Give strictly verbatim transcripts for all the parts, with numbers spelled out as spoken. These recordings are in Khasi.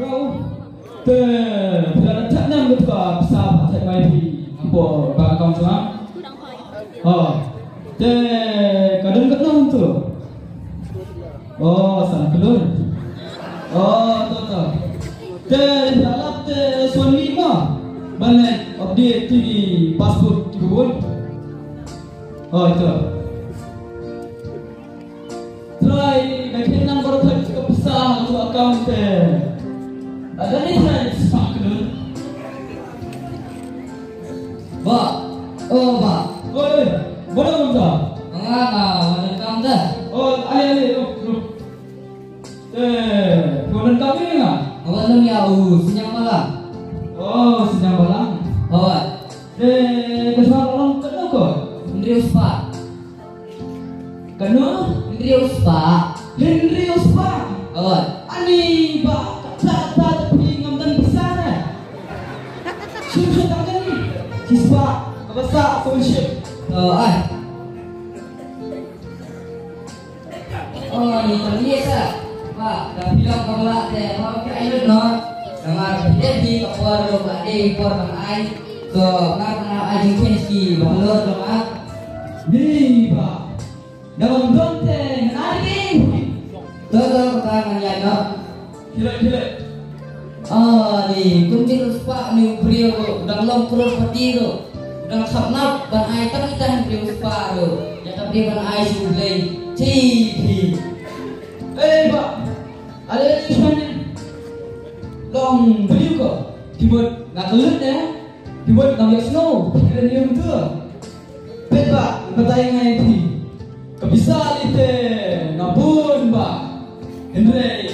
Te phi la thep ne em kata ka pisa ba thep mai phi hapoh bank account jong nga? Oh. Te ka don katno hangto? Oh, san klur. Oh, to to. Te phi la lap te sa wan mih mo ban leit update ïa ki passbook kiba bun. Oh, to. Trai, nga khet nang baroh ka pisa ha ka account te. Ada ni trai spak nun. Bah, oh bah. Oi, oi, baroh ka pisa. Nga ka, baroh ka pisa. Oh, ale, ale, ruh, ruh. Eh, baroh ka pisa nga. Awak lem ya u, Senyang Balang. Oh, Senyang Balang. Awak. Eh, ka sa long ka no ko? Hynriew spah. Kano? Hynriew spah. Hynriew spah. Oi. Ani ba kata kata tapi ngam don pisa ne. Shu shu tangan ni. Shi spah. Kaba sa shu ship. Oh, ai. Oh, ni tang ni sa. Ba, da phi long kaba lah te, ba phi ai lut noh. Namar phi dei phi ka por ruh ka dei por ban ai. So, nga kena ai jingkhein ski ba halor dong ah. Ni ba. Da bang don te ngan ai ding. To to ka ngan ïa no. Khilai khilai. Ah, ni kum jin u spah ni u briew ruh dang long crorepati ruh. Dang khap nap ban ai tang ita hynriew spah ruh. Ïa kaba dei ban ai shu Blei. Ti phi. Eh ba. Ale ni shane. Long briew ko. Ki mut nga kyllut ne. Ki mut ngam ïoh snow. Ki kren ïa tu. Peit ba, batai nga ïa phi. Ka pisa lei te nga bun ba. Hynrei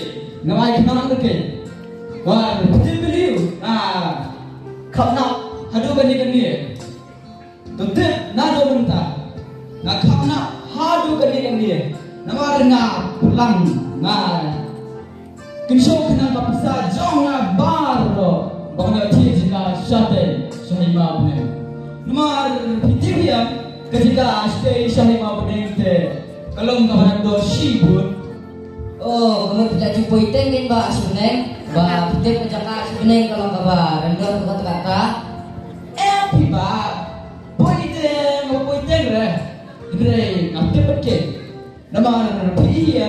nga ai khnang te kei. Ba phi tip lei nga khap nap haduh kane kane. To tip naduh mynta nga khap nap haduh kane kane. Namar nga pyrshang nga Kynshong khnang ka pisa jong nga baroh ba nga thied jingkha shatei sha hima bneng. Namar phi tip ïa ka jingkha shatei sha hima bneng te ka long kaba rem doh shibun. Oh, ka mut phi la ju poi teng kein ba sha bneng ba phi tip ka jaka sha bneng ka long kaba rem doh kata kata. Eh phi ba poi teng ba poi teng re. Hynrei nga tip pat kein. Namar phi ïa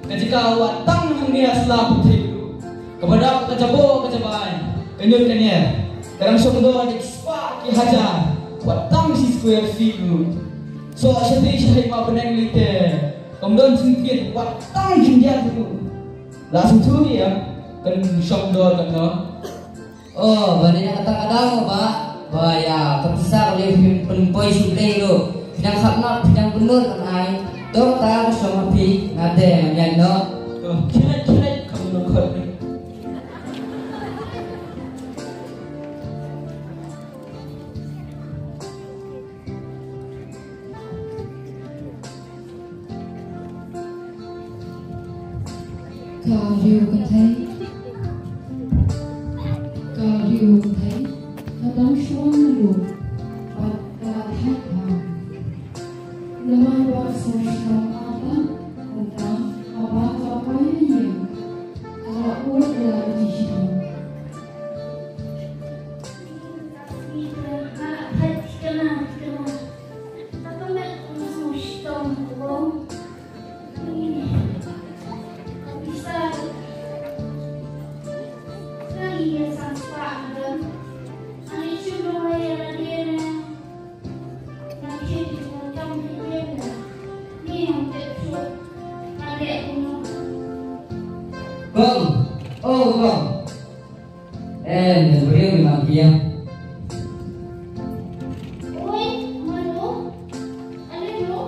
ka jaka wat tang hangne ha sla pyrthei ruh kaba dap ka jabor ka jabai ka ñiut ka ñier ka dang shong dor da ki spah ki hajar wat tang shi square feet ruh. So shatei sha hima bneng lei te kam don jingkit wat tang khyndiat ruh. La sngewthuh ïa kan shong dor katno. Oh, ba dei na kata ka daw mo ba, ba ïa ka pisa ka dei phin pynpoi sha U Blei ruh. Phi dang khap nap, phi dang pynlut ban ai. To kata ka shong ha phi, nga te ngan ïaid noh. To, khie leit, khie leit, kham nang khot ni. Ka riew kynthei, ka riew kynthei, ka dang shuwa na riew, bad ka la thait bha. Namar ba ka sngewsih artat, mynta haba ka poi ïa ka la ud ïa ka jingshiteng. Kong, oh Kong. Em, briew ni ma kiang. Oi, mano? Ano no?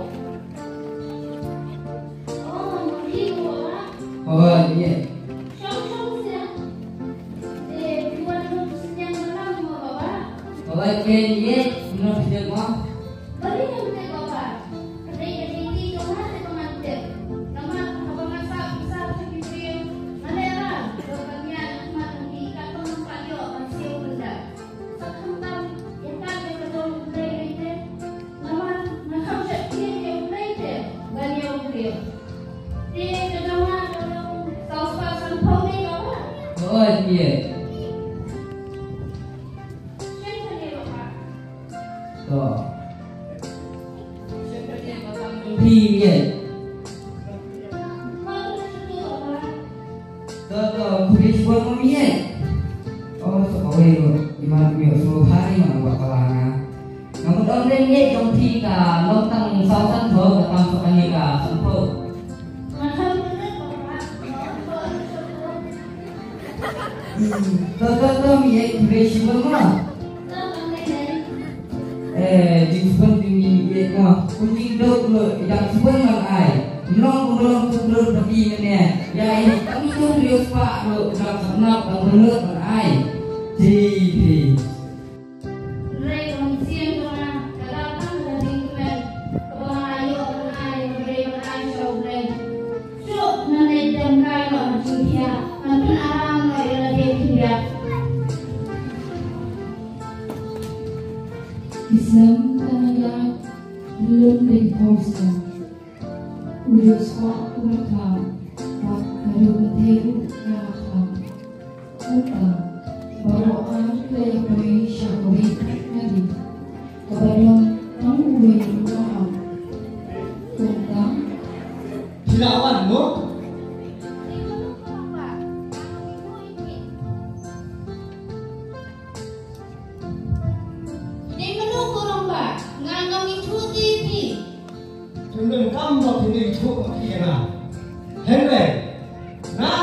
Oh, mano, wala. Oh, yeah. Shong, shong siya. Eh, buwan mo siya na lang mo baba. Wala, yeah, yeah. Ano siya mo? Bali ngam tip baba. Ka dei ka dei ti jong nga te ba ngan tip. Namar haba nga sah pisa sha ki briew nga leh rang. Ba ban ïaid ha khmat jong ki katba ngam pat ïoh ban siew pyndap. Sa khamtam ïa kat ïa ka jong U Blei lei te. Namar nga kham sheptieng ïa U Blei te ban ïa u briew. Te ka jong nga ka long saw spah sanphew ne ka ba. Oi, phi ïeit. To. Phi ïeit. To, to, khublei shibun ma phi ïeit. Oh, sa kawei ruh, iman phi ïeit sngewbha ïa nga ba ka la nga. Nga mut ong lei ïeit jong phi ka long tang saw san phew, ka tam sa kane ka san phew. To, to, to, mi ïeit, khublei shibun mo. Eh, jingsbun jong mi ïeit mo. Kum jingduk ruh, i dang sbun ngan ai. Nong kum long kum dur pati mane. Ïa i tang dur ïa u spah ruh, i dang sbun ngan ai. Ji phi. Hynrei ka mynsiem jong nga ka dap tang ka jingkmen kaba nga la ïoh ban ai ïa U Blei, ban ai sha U Blei. Shuh ngan leit dang kai noh ha jingphiah, ngan pynaram noh ïa lade khyndiat. Ki snem tang ïa lum dei phew snem. U riewspah u la khlad bad ka riewkynthei ruh ka la khlad. Kumta baroh ar ki la ïapoi sha kawei pat ka ri kaba don tang uwei u nongaw. Kumta phi la wan mo? Dei mano ko rangbah? Nga ngam ithuh te ïa phi. Phin donkam ba phin ithuh ïa phi ïa nga. Hynrei nga,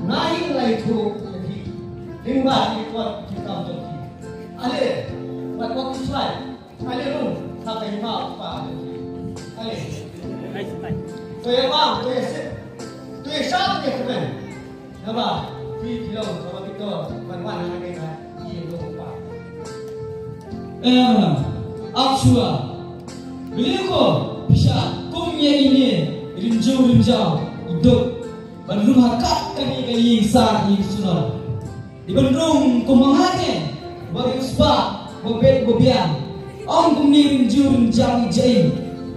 nga ïeng lai ithuh ïa phi. Lyngba ki kot ki kam jong phi. Ale, wat wat ki slai. Ale rung, sa ka hima u kpa jong phi. Ale. To ïa bam, to ïa sip. To ïa shad, to ïa kmen. Naba phi phi long kaba victor ban wan ha kane ka ïing jong u kpa. Em, ap shuwa. Balei ko phi shah kum ïa ine, rim jew rim jaw, i duk ban rung ha kat kane ka ïing sar ïing sunom. I ban rung kum ma nga ne, ba riewspah, ba beit ba biang. Ong kumne rim jew rim jaw i jai.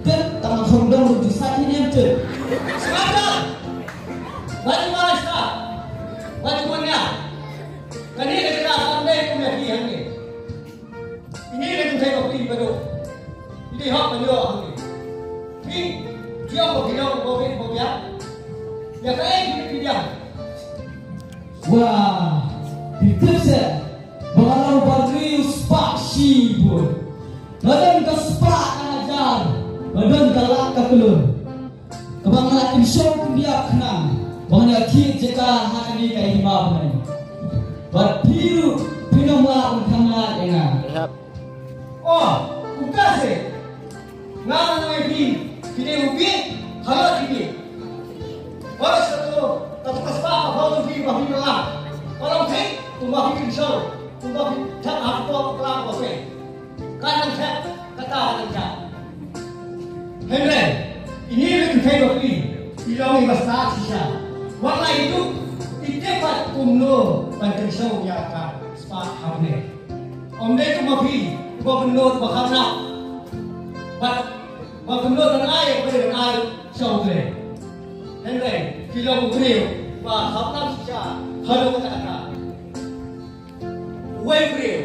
Tet tang khong dong rim ju sat hi niam tet. Sngap tat. Bad i Malaysia, bad i Konya. Kane ka jaka kam dei kum ïa phi hangne. Ine ka jingthait ba phi ba dei. Ine hok ba ïoh hangne. Phi, phi ong ba phi dei ba phi ba biang. Ïa kaei phi phi biang. Wah, phi tip seh ba nga long ba riewspah shibun. Nga don ka spah ka hajar, nga don ka lak ka klur. Kaba nga la kynshew kyndiap khnang ba ngan ïa thied jaka ha kane ka hima bneng. Bad phi ruh phin ym lah ban khanglad ïa nga. Yep. Oh, kumta seh. Nga nga ïa phi, phi dei u bieit, halor phi bieit. Baroh shi kato, kato ka spah ka phew jong phi ba phi la lah. Ka long thik kumba phi kynshew, kumba phi thep ha ka por ka kla kaba poi. Ka nang thep kata ka nang thep. Hynrei ine i kynthei ba phi, i long iba stad shisha. Wat la i duk, i tip pat kumno ban kynshew ïa ka spah ha bneng. Ym dei kum ma phi, ba kynnoh ba kham nap. Bad ba kynnoh ban ai, ba dei ban ai sha U Blei. Hynrei phi long u briew ba kham nap shisha haduh katta katta. Uwei u briew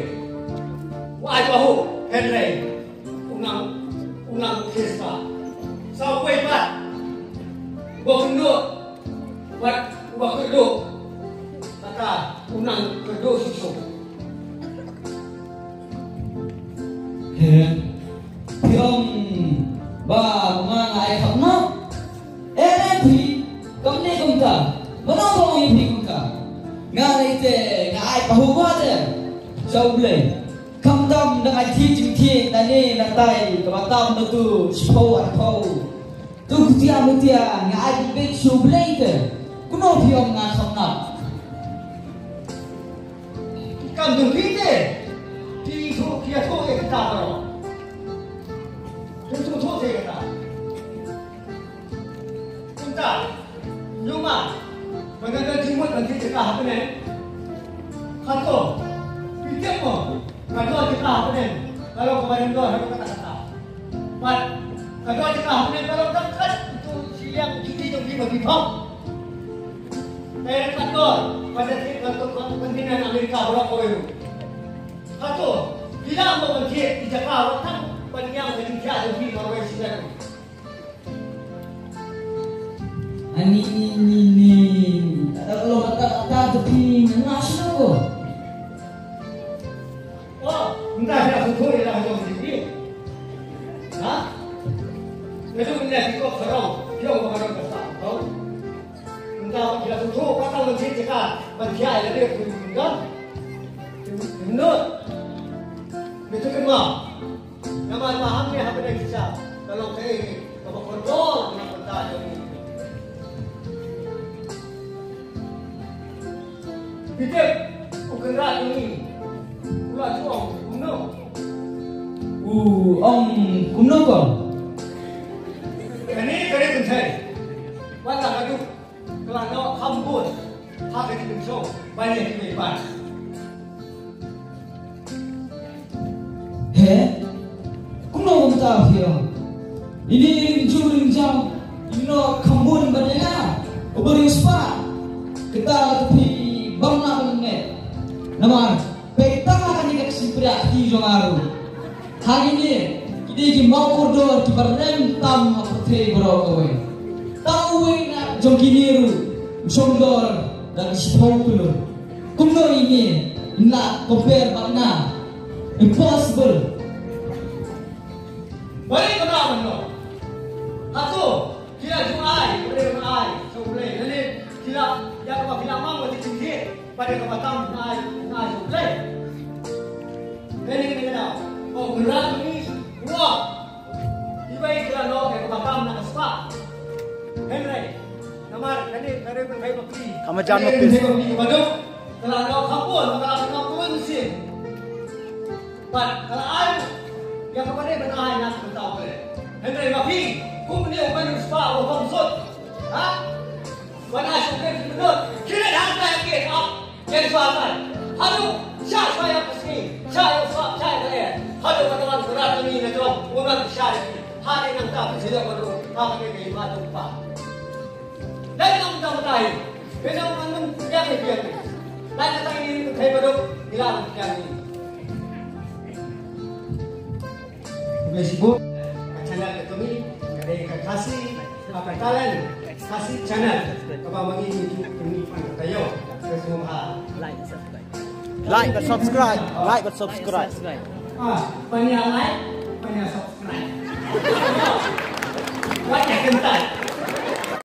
u ai pahuh, hynrei u nang, u nang khie spah. Sa uwei pat, uba kynnoh bad uba kyrduh, kata u nang kyrduh shisha. He, phi ong ba ma nga ai kham nap. Eh, eh, phi, kam ne kumta. Mano ba ong ïa phi kumta? Nga lei te nga ai pahuh ba te sha U Blei. Khamtam dang ai thied jingthied na ne na tai kaba tam na tu shiphew arphew. Tu kutia mutia nga ai beit sha U Blei te. Kumno phi ong nga kham nap? Kam dang phi te. Phi thu phi thu ïa kita baroh. Phi thu thu ïa kita. Kumta, ïa ma, ba nga don jingmut ban thied jaka ha bneng. Hato phi tip mo, ka dor jaka ha bneng ka long kaba dang dor haduh katta katta. Bad ka dor jaka ha bneng ka long tang kat uto u shiliang juti jong phi ba phi thok. Te ka dor ba phi thied, ka dor Ka baroh kawei ruh. Hato phi lah mo ban thied ïa ka jaka wat tang ban ïam ka jingthiah jong phi marwei shisha? Ani ni ni ni. Kata ka long kata kata tu phi na na shu ko. Oh, mynta phi la sngewthuh ïa la ka jong phi. Ha? Nga tu mynta phi ko kharong, phi ong ba kharong ka sa ko. Mynta phi la sngewthuh, kata ban thied jaka ban thiah ïa la dei phi mynta. Phi mynta. Mynta kynmaw. Namar ba hangne ha pdeng shisha ka long kaei kaba kordor na ka bynta jong ngi. Phi tip, u Kynrad jong ngi u la ju ong kumno? U ong kumno ko? Kane ka dei kynthei. Wat la ka duk ka la noh kham bun ha ka jingpynshong ban ïa ki mei ban. He? Kumno kumta phi ong? Ine i ring ju ring jam, i noh kham bun ban ïa nga. U briew spah. Kata ka phi bang na ban nget. Namar peit tang ha kane ka ksiew priah kti jong nga ruh. Hangne ki dei ki maw kordor kiba rem tam ha pyrthei baroh kawei. Tang uwei na jong kine ruh u shong dor da ki shiphew tylli. Kumno ine in lah compare bad nga? Impossible. Balei kaba mynno? Hato ki la ju ai, balei kaba ai sha U Blei? Lane ki la, ïa kaba phi la mang ba ki jingthied, balei kaba tam na ai, na ai sha U Blei? Lane kane ka daw, oh, Kynrad jong ngi u ong, iwei ki la long ïa kaba tam na ka spah. Hynrei namar kane ka dei kynthei bapli. Ka majan bapli. Kane ka dei kynthei bapli kaba duk, ka la long kham bun, ka la long kham bun sien. Bad ka la ai ïa kaba dei ban ai na ka bynta U Blei. Hynrei ma phi kum une u briew spah uba kongsan, ha? Ban ai sha U Blei phi pynlut. Khie leit hangta ïa ki, ah, ïa ki spah tai. Haduh shah shah ïa ka sngi, shah ïa u spah, shah ïa ka lyer. Haduh ba ka wan Kynrad jong ngi na jrong, u ong ngan pynshai ïa ki. Hangne nangta phin sa ïoh ban rung ha kane ka hima jong U Kpa. Dei na ka bynta U Blei. Phin ong ngan pynbiang ïa phi. Dei na ka bynta ine, ka thei ba duk ngi la pynbiang ïa phi. Khublei shibun. Ka channel ka jong ngi ka dei ka Khasi, ka Talent Khasi Channel. Kaba ma ngi ngi ju ngi pan ka taïew ka sngewbha. Like bad subscribe, like bad subscribe. Ah, pan ïa like, pan ïa subscribe.